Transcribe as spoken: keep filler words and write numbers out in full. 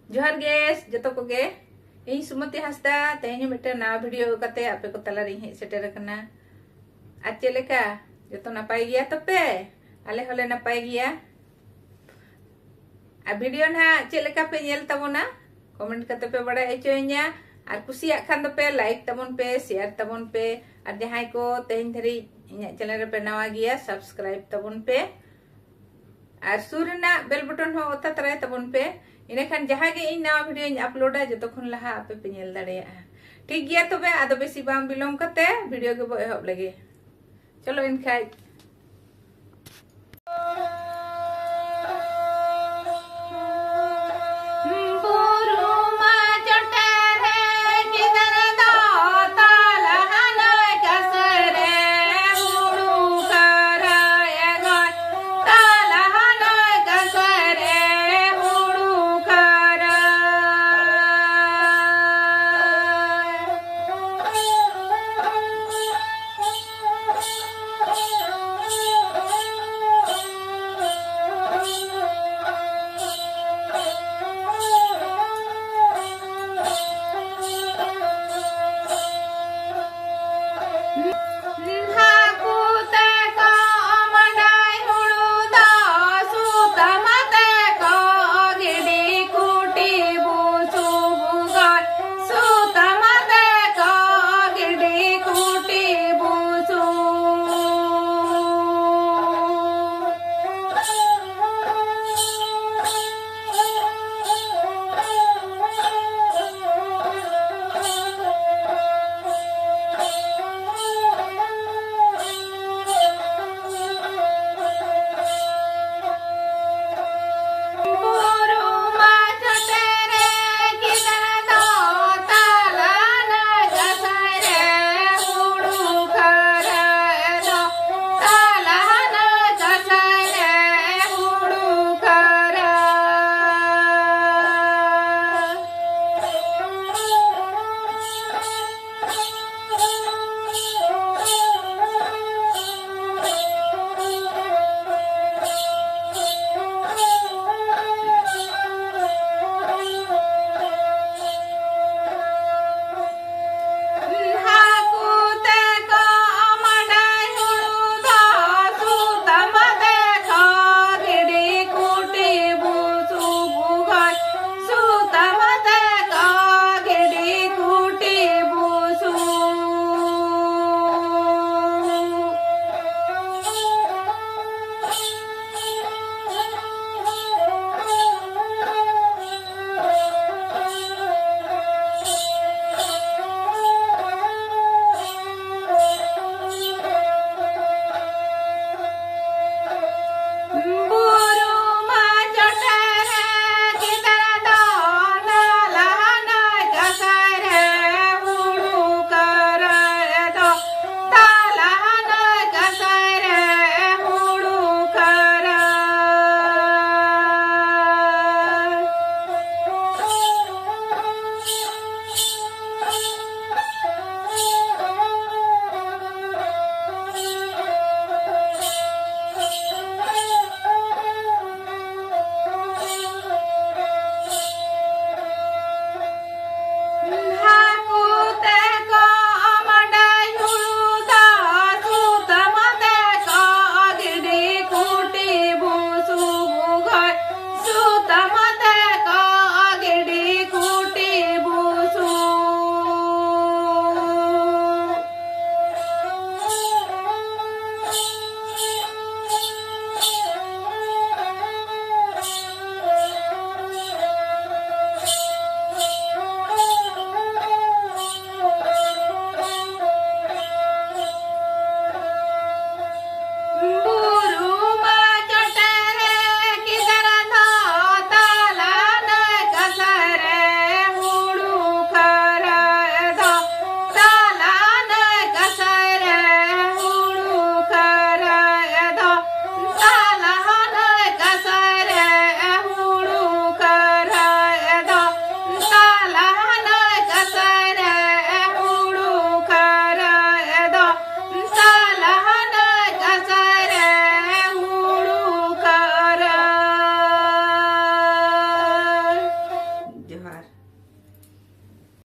ᱡᱚᱦᱟᱨ ᱜᱮ ᱡᱚᱛᱚ ᱠᱚᱜᱮ᱾ ᱤᱧ ᱥᱩᱢᱚᱛᱤ ᱦᱟᱸᱥᱫᱟ, ᱛᱮᱦᱮᱧ ᱦᱚᱸ ᱢᱤᱫᱴᱮᱱ ᱱᱟᱣᱟ ᱵᱷᱤᱰᱤᱭᱳ ᱟᱹᱜᱩ ᱠᱟᱛᱮ ᱟᱯᱮ ᱠᱚ ᱛᱟᱞᱟᱨᱤᱧ ᱦᱮᱡ ᱥᱮᱴᱮᱨ ᱟᱠᱟᱱᱟ᱾ ᱟᱨ ᱪᱮᱫ ᱞᱮᱠᱟ, ᱡᱚᱛᱚ ᱱᱟᱯᱟᱭ ᱜᱮᱭᱟ ᱛᱚᱯᱮ? ᱟᱞᱮ ᱦᱚᱸᱞᱮ ᱱᱟᱯᱟᱭ ᱜᱮᱭᱟ᱾ ᱟᱨ ᱵᱷᱤᱰᱤᱭᱳ ᱱᱟᱦᱟᱜ ᱪᱮᱫ ᱞᱮᱠᱟ ᱯᱮ ᱧᱮᱞ ᱛᱟᱵᱚᱱᱟ, ᱠᱚᱢᱮᱱᱴ ᱠᱟᱛᱮ ᱯᱮ ᱵᱟᱲᱟᱭ ᱦᱚᱪᱚᱭᱤᱧᱟ᱾ ᱟᱨ ᱠᱩᱥᱤᱭᱟᱜ ᱠᱷᱟᱱ ᱫᱚᱯᱮ ᱞᱟᱭᱤᱠ ᱛᱟᱵᱚᱱ ᱯᱮ, ᱥᱮᱭᱟᱨ ᱛᱟᱵᱚᱱ ᱯᱮ᱾ ᱟᱨ ᱡᱟᱦᱟᱸᱭ ᱠᱚ ᱛᱮᱦᱮᱧ ᱫᱷᱟᱹᱨᱤᱡ ᱤᱧᱟᱹᱜ ᱪᱮᱱᱮᱞ ᱨᱮᱯᱮ ᱱᱟᱣᱟ ᱜᱮᱭᱟ, ᱥᱟᱵᱥᱠᱨᱟᱭᱤᱵ ᱛᱟᱵᱚᱱ ᱯᱮ᱾ ᱟᱨ ᱥᱩᱨ ᱨᱮᱱᱟᱜ ᱵᱮᱞ ᱵᱚᱴᱚᱱ ᱦᱚᱸ ᱚᱛᱟ ᱛᱟᱨᱟᱭ ᱛᱟᱵᱚᱱ ᱯᱮ᱾ ᱤᱱᱟᱹᱠᱷᱟᱱ ᱡᱟᱦᱟᱸ ᱜᱮ ᱤᱧ ᱱᱟᱣᱟ ᱵᱷᱤᱰᱤᱭᱳᱧ ᱟᱯᱞᱳᱰᱟ, ᱡᱚᱛᱚ ᱠᱷᱚᱱ ᱞᱟᱦᱟ ᱟᱯᱮ ᱯᱮ ᱧᱮᱞ ᱫᱟᱲᱮᱭᱟᱜᱼᱟ᱾ ᱴᱷᱤᱠ ᱜᱮᱭᱟ, ᱛᱚᱵᱮ ᱟᱫᱚ ᱵᱮᱥᱤ ᱵᱟᱝ ᱵᱤᱞᱚᱢ ᱠᱟᱛᱮ ᱵᱷᱤᱰᱤᱭᱳ ᱜᱮᱵᱚ ᱮᱦᱚᱵ ᱞᱮᱜᱮ᱾ ᱪᱚᱞᱚ ᱮᱱᱠᱷᱟᱡ᱾